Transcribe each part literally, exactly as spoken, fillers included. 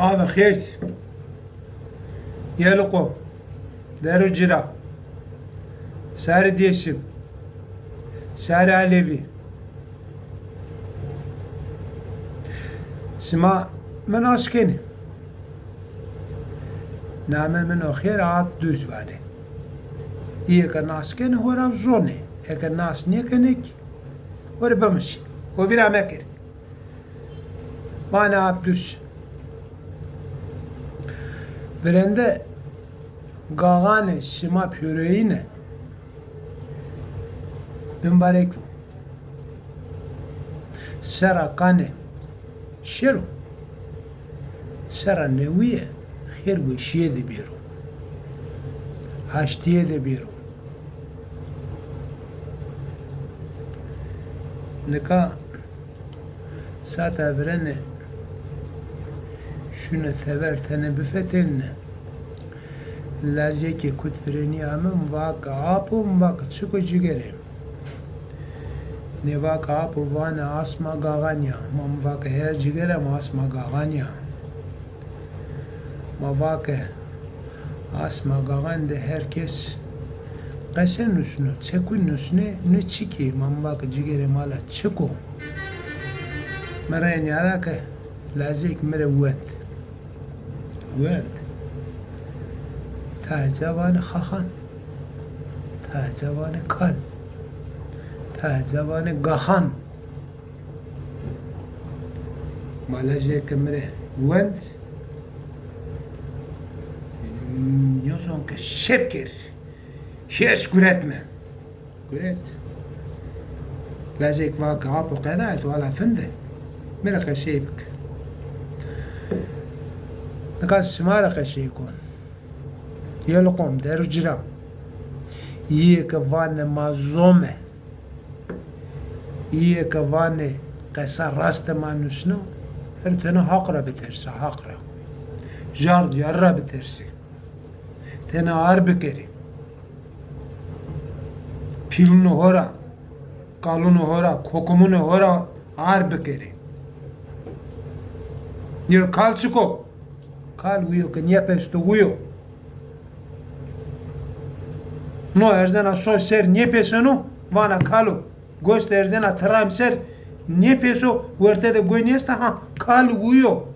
Abi xêr. Yeliqo, Dero Cira, Sarı Dêsim, Sarı Alevi. Sima mi nas kenî. Namê min o xêr At Duz vanê. Îyê ke nas kenê, ho ra zonê. Eke nas nêkenê kî, ho rê bimisî. Ho vîra mekerê. Vanê At Duz. Virende gaxanê sima pêroyîne. Bimbarek bo. Serra kanê şêro. Serra newîye xêr weşîye de bêro. Haştîye de bêro. Nika sata virene şune tever tenê bifetelîne. Lajekê kut virenî ame, mi va ke apo, mi va ke çik o cigerê. Nê va ke apo, vanê asma gaxan ya. Ma mi va ke her cigerê, ma asma gaxan ya. Ma va ke asma gaxan de her kes qese nusno, çeku nusnê, nê çik î. Ma mi va ke cigerê ma la çik o. Mi rê nîyara ke lajek mi rê wend. Wend. Taê ca vanê xaxan. Taê ca vanê kal. Taê ca vanê gaxan. Ma lajê ke mi rê wend, nêzon ke şep kir. Hêrs guretme. Guret. Lajek va ke apo qeda et, wala finde. Mi rê qesey bik. Nika sima rê qesey kon. Yeliqom, Dero Cira. Îyê ke vanê ma zome. Îyê ke vanê qesa raste ma nusno. Her tena Haq ra bitersê, Haq ra. Jar diyar ra bitersê. Tena ar bikerê. Pîlunê ho ra, kalunê ho ra, kokumunê ho ra ar bikerê. Yo kal çik o? Kal uyo ke nêpesto uyo. No erzena so ser nêpeseno, vana kal o. Goşt erzena tiram ser nêpeso, werte de goy nêesta, ha, kal uyo.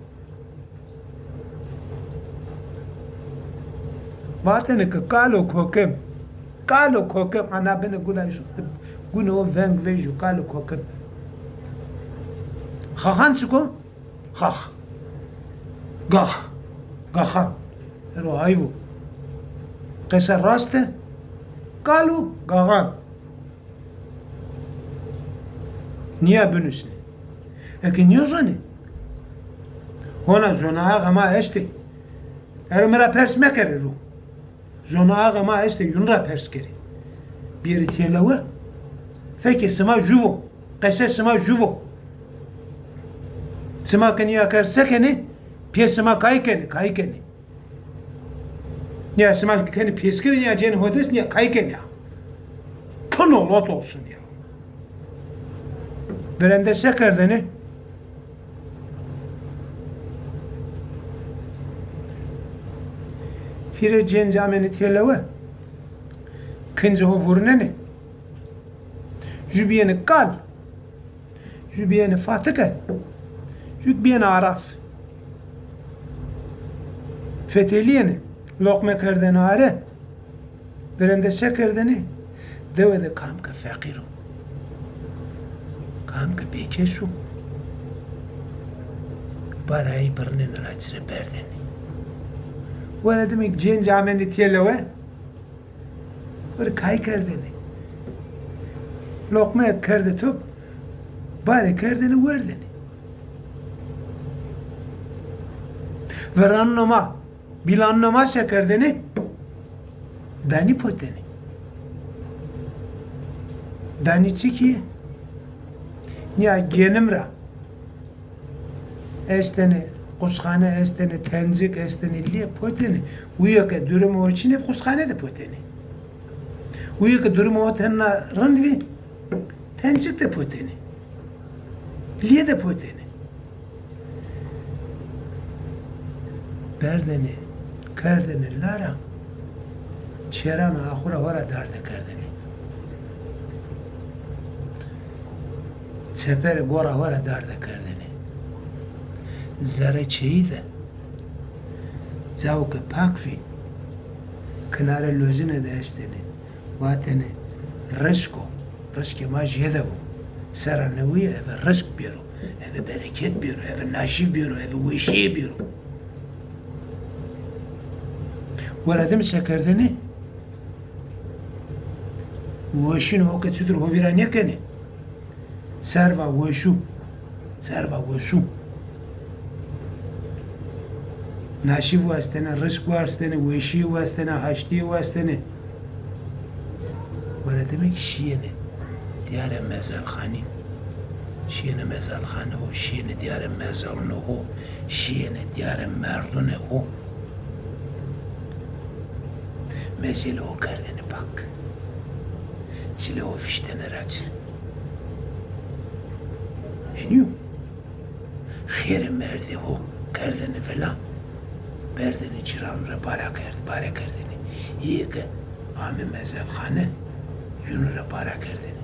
Vatêne ke kalo kokim. Kalo kokim. Ana binê gula şuxte, gunê o veng vejîyo, kalo kokim. Xaxan çik o? Xax. Gax. Gaxan. Ero ayv o. Qesa raste. Kalo gaxan. Nîya binusnê. Eke nêzonê, hona zonaaxê ma estê. Ero mi ra pers mekerê ro. Zonaaxê ma estê, yun ra pers kerê. Bêrê têlewe. Fekê sima juv o. Qesê sima juv o. Sima ke nîya kerd se kenê? Pê sima kay kenê, kay kenê. Nîya sima kenê pêskirî, nîya cênê ho dest, nîya kay kenê ya. Kino lot olsun ya. Virende se kerdêne? Hîrê cênc amêne têlewe. Kincê ho vurnenê. Ju bîyêne kal. Ju bîyêne fatike, ju bîyêne araf. Fetelîyêne, loqme kerdêne are. Virende se kerdêne? Dewe de kam ke feqîr o, kam ke bêkes o, barê ey birnêne ra ci rê berdêne. Were dime cênc amêne têlewe. Were kay kerdêne. Loqmeyêk kerdê top, barê kerdêne werdêne. Viranûna ma, bîlanûna ma se kerdêne? Danî potêne. Danî çikî? Nîya gênim ra. Estêne qusxane, estêne tencik, estêne lîye, potêne. Uyo ke durumê ho çin ê, qusxane de potêne. Uyo ke durumê ho tena rind vî, tencik de potêne. Lîye de potêne. Kerdêne, kerdêne lara, çêrana axura ho ra darde kerdêne. Çeperê gora ho ra darde kerdêne. Zerrê çêyî de, cawo ke pak vî, kinare lozine de estêne. Vatêne, rizq o, rizqê ma jêde bo. Sera newîye eve rizq bêro, eve bereket bêro, eve naşîv bêro, eve weşîye bêro. Weladime se kerdêne? Weşîno ho ke çitur ho vîra nêkenê. Serva weşû. Serva weşû. Naşîv wastêne, rizq wastêne, weşîye wastêne, haştîye wastêne. Weladime kî şîyêne dîyarê mezelxanî. Şîyêne mezelxane ho, şîyêne dîyarê mezelûne ho, şîyêne dîyarê merdûne ho. Mezelê ho kerdêne pak. Çilê ho vîştêne ra ci. Henî yo. Xêrê merdê ho kerdêne vila. Berdêne cîranû rê bare kerd-, bare kerdêne. Îyê ke ame mezelxane, yûnû rê bare kerdêne.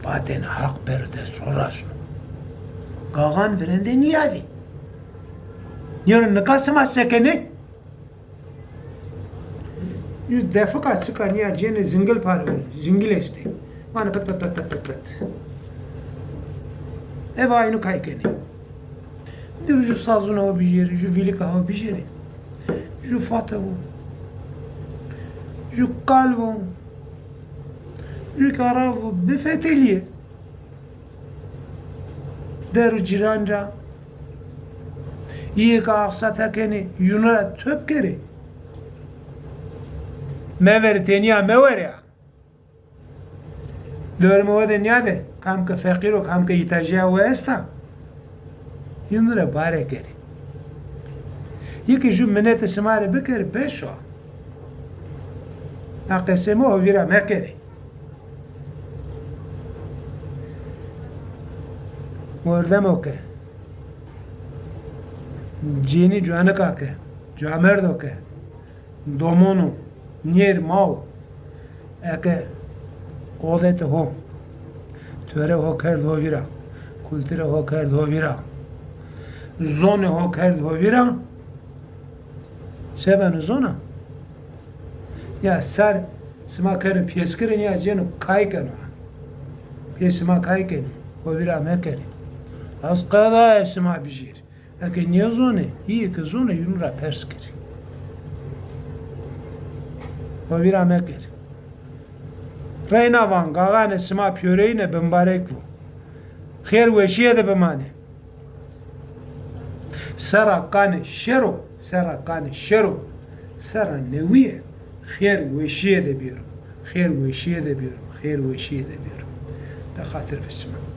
Vatêne Haq bero dest ho ra şino. Gaxan virênde nîyavî. Nêro nika sima se kenê? Ju defika çika nîya cênê zingil parvênê, zingil estê. Vanê pit pit pit pit pit pit. Eve aynû kay kenê. Dîrû ju sazûna ho bijêrê, ju vîlika ho bijêrê. Ju fate vo. Ju kal vo. Ju kara vo. Bifetelîyê. Der û cîran ra. Îyê ke axsata kenê, yûnû ra top kerê. Meverê tenîya mewerê ya. Dormê ho de nîyade, kam ke feqîr o, kam ke îhtacîya ho esta, yûnû rê bare kerê. Îyê ke ju minetê sima rê bikerê, beş o. A qesê mi ho vîra mekerê. Werdemo ke, cênî cuwanika ke, cuwamerdo ke, domon o, nêr ma wo, eke odetê ho, tore ho kerd ho vîra, kulturê ho kerd ho vîra, zonê ho kerd ho vîra, se beno zona? Ya ser sima keno pêskirin ya cêno kay keno. Pê sima kay kenê, ho vîra mekerê. Ez qedayê sima bijêr. Eke nêzonê, îyê ke zonê yûnû ra pers kerê. Ho vîra mekerê. Reyna van, gaxanê sima pîyoreyîne bimbarek bo. Xêr weşîye de bimanê. Serra kanê şero, serra kanê şero, serra newîye xêr weşîye de bêro, xêr weşîye de bêro, xêr weşîye de bêro. De xatir ve sima.